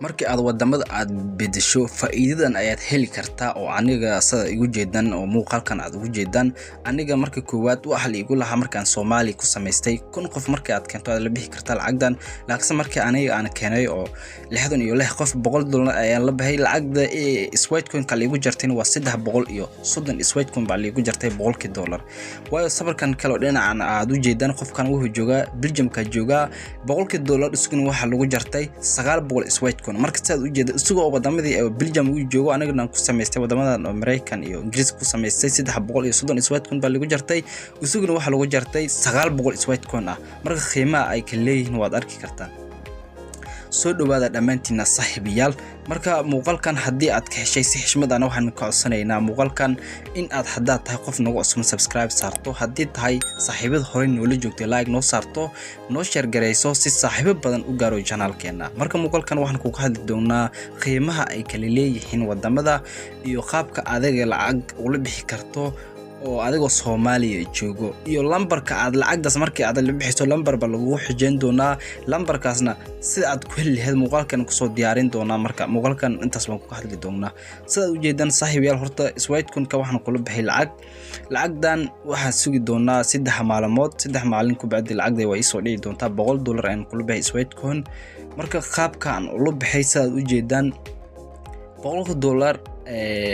Markii aad wadamada aad bedesho, faa'iidadan ayaad heli kartaa oo aniga sida igu jeedaan oo muuqaalkan aad ugu jeedaan. Aniga marka koowaad waxa la igu lahaa markaan Soomaali ku samaystay, 1000 qof markii aad keento aad la bixi kartaa lacagdan. Laakiinse markii aniga aan keenay oo 66 qof, $100 ayaan la baxay. Lacagda Sweatcoin-ka la igu jartayna waa 330 Sweatcoin baa la igu jartay $100-kii. Waayo sawirkan kale oo dhinacan aad u jeedaan, qofkan wuxuu joogaa Belgiumka joogaa, $100-kii isaguna waxaa lagu jartay 900 Sweatcoin. Marka sidaad u jeeda, isagoo wadamadii Belgium uu joogo, anigana ku samaystay wadamadan oo Mareykan iyo Ingiriiska ku samaystay, 330 Sweatcoin baa lagu jartay, isaguna waxaa lagu jartay 900 Sweatcoin ah. Marka qiimaha ay kala leeyihiin waad arki kartaan. Soo dhawaada dhammaantiina, saaxiibayaal. Marka muuqaalkan haddii aad ka heshay, si xishmad ana waxaan ka codsanaynaa muuqaalkan in aad, haddaad tahay qof nagu cusub, subscribe saarto, haddii tahay saaxiibada horey noola joogtay, like noo saarto, noo share garayso si saaxiibo badan u gaaro channelkeena. Marka muuqaalkan waxaan kuga hadli doonaa qiimaha ay kala leeyihiin wadamada iyo qaabka adiga lacag ula bixi karto oo adigoo Soomaaliya joogo, iyo lambarka aad lacagdaas markii aad la bixiso lambar ba lagugu xijeyn doonaa, lambarkaasna sida aad ku heli lahayd muuqaalkan kusoo diyaarin doonaa. Marka muuqaalkan intaas baan kuga hadli doonaa. Sidaad ujeedaan, saaxiibayaal, horta Sweatcoin-ka waxaan kula baxay lacag. Lacagdan waxaan sugi doonaa 3 maalmood. 3 maalin ku bacdi lacagda waa iisoo dhici doontaa. $100 ayaan kula baxay Sweatcoin. Marka qaabka aan ula baxay, sidaad ujeedaan, $100-ka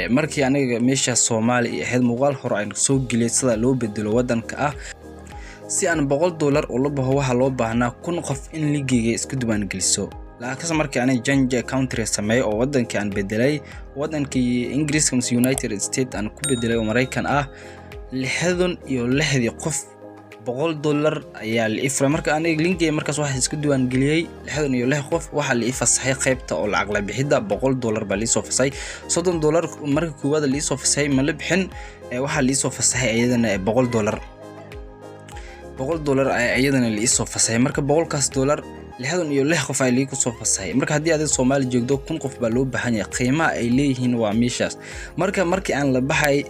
markii aniga meesha Soomaali ahayd, muuqaal hore aynu soo geliyay sida loo bedelo wadanka ah. Si aan $100 ula baxo, waxaa loo baahnaa 1000 qof in ligeyga isku diiwaangeliso. Laakiinse markii aniga change country sameeyay oo wadankii aan bedelay, wadankii Ingiriiska mise United States aan ku bedelay oo Maraykan ah, 66-dii qof $100 ayaa la ii furay. Marka aniga linkeyga markaas waxaa isku diiwaan geliyey 66 qof. Waxaa la ii fasaxay qaybta oo lacag la bixidda, $100 baa liisoo fasay. $30 marka koowaad liisoo fasay ma la bixin. Waxaa liisoo fasaxay iyadana $100, $100 ayaa iyadana liisoo fasaxay. Marka boqolkaas dollar 66 qof ayaa lii kusoo fasaxay. Marka haddii adiga Soomaali joogto, 1000 qof baa loo baahan yahay. Qiimaha ay leeyihiin waa meeshaas. Marka markii aan la baxay,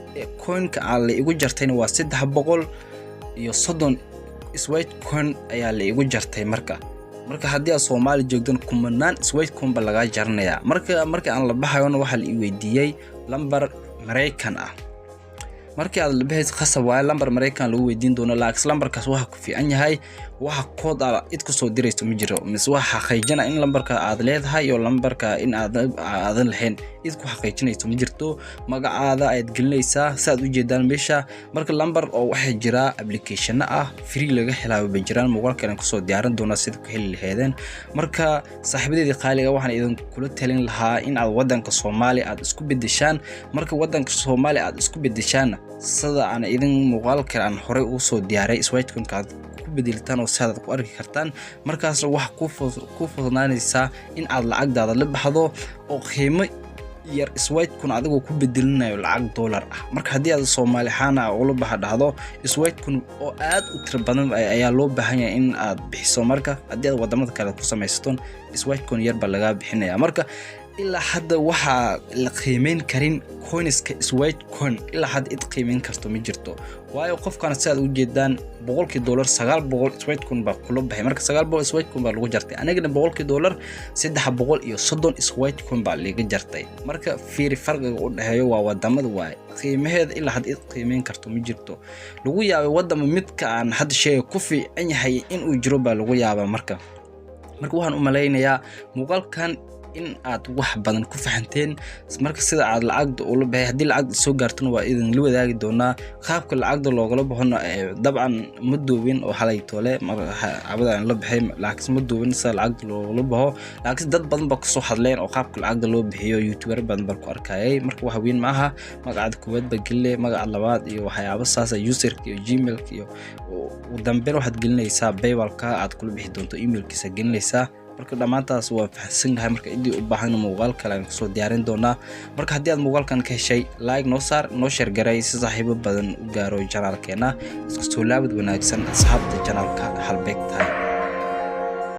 coinka aan la igu jartayna waa 330 Sweatcoin ayaa la igu jartay. Marka haddii aad Soomaali joogdan, kumanaan Sweatcoin ba lagaa jaranayaa. Marka markii aan la baxayona, waxaa la i weydiiyey lambar Maraykan ah. Markii aad la baxayso, khasab waaye lambar Maraykan lagu weydiin doono. Laakiin lambarkaas waxa ku fiican yahay, waxa kood aad cid kusoo dirayso ma jiro, mise waxa xaqiijina in lambarka aad leedahay iyo lambarka in aad aadan lahayn cid ku xaqiijinayso ma jirto. Magacaada ayaad gelinaysaa, si aad u jeedaan meesha. Marka lambar oo waxaa jira applicationo ah free laga helaayo bay jiraan. Muuqaalkan kusoo diyaarin doonaa sida ku heli laheedeen. Marka saaxiibadeedii qaaliga, waxaan idin kula talin lahaa in aad wadanka Soomaaliya aad isku bedeshaan. Marka wadanka Soomaaliya aad isku bedeshaanna, sida aan idin muuqaalkan aan horey ugu soo diyaaray, Sweatcoinka aad ku bedeltaan oo sidaad ku arki kartaan. Markaasna waxa ku fudnaanaysaa in aad lacagdaada la baxdo oo qiimo yar Sweatcoin adigoo ku bedelinayo lacag dollar ah. Marka haddii aad Soomaali ahaan ula baxa dhahdo, Sweatcoin oo aad u tiro badan ayaa loo baahan yahay in aad bixiso. Marka haddii aad wadamada kale ku samaysaton, Sweatcoin yar baa lagaa bixinaya. Marka ilaa hadda waxaa la qiimeyn karin coinska Sweatcoin, ilaa hadda cid qiimeyn karto ma jirto. Waayo qofkan, sidaad u jeedaan, $100-kii 900 Sweatcoin baa kula baxay. Marka 900 Sweatcoin baa lagu jartay. Anigana $100-kii 330 Sweatcoin baa liiga jartay. Marka fiiri farqiga u dhexeeyo, waa wadamada waaye. Qiimaheeda ilaa hadda cid qiimeyn karto ma jirto. Lagu yaabay wadama midka aan hadda sheegay ku fiican yahay inuu jiro baa lagu yaabaa. Marka waxaan u malaynayaa muuqaalkan in aad wax badan ku fahanteen. Marka sida aad lacagda ula baxay, haddii lacagda soo gaartona waa idinla wadaagi doonaa. Qaabka lacagda loogala baxona dabcan ma duubin oo xalay toole cabada aan la baxay, laakiin ma duubin sida lacagda loogala baxo. Laakiin dad badan baa kusoo hadleen oo qaabka lacagda loo bixiyo youtuber badan baan ku arkayay. Marka wax weyn ma aha. Magacaada koowaad baa geline, magaca labaad iyo waxyaabo saasa, userka iyo Gmailka, iyo ugu dambeyn waxaad gelinaysaa PayPalka aad kula bixi doonto emailkiisa gelinaysaa. Marka dhammaantaas waa fahansannahay. Marka ciddii u baahan, muuqaal kale aan kusoo diyaarin doonaa. Marka haddii aad muuqaalkan ka heshay, like noo saar, noo share garay si saaxiibo badan u gaaro channelkeena. Isku soo laabad wanaagsan, asxaabta channelka Halbeeg tahay.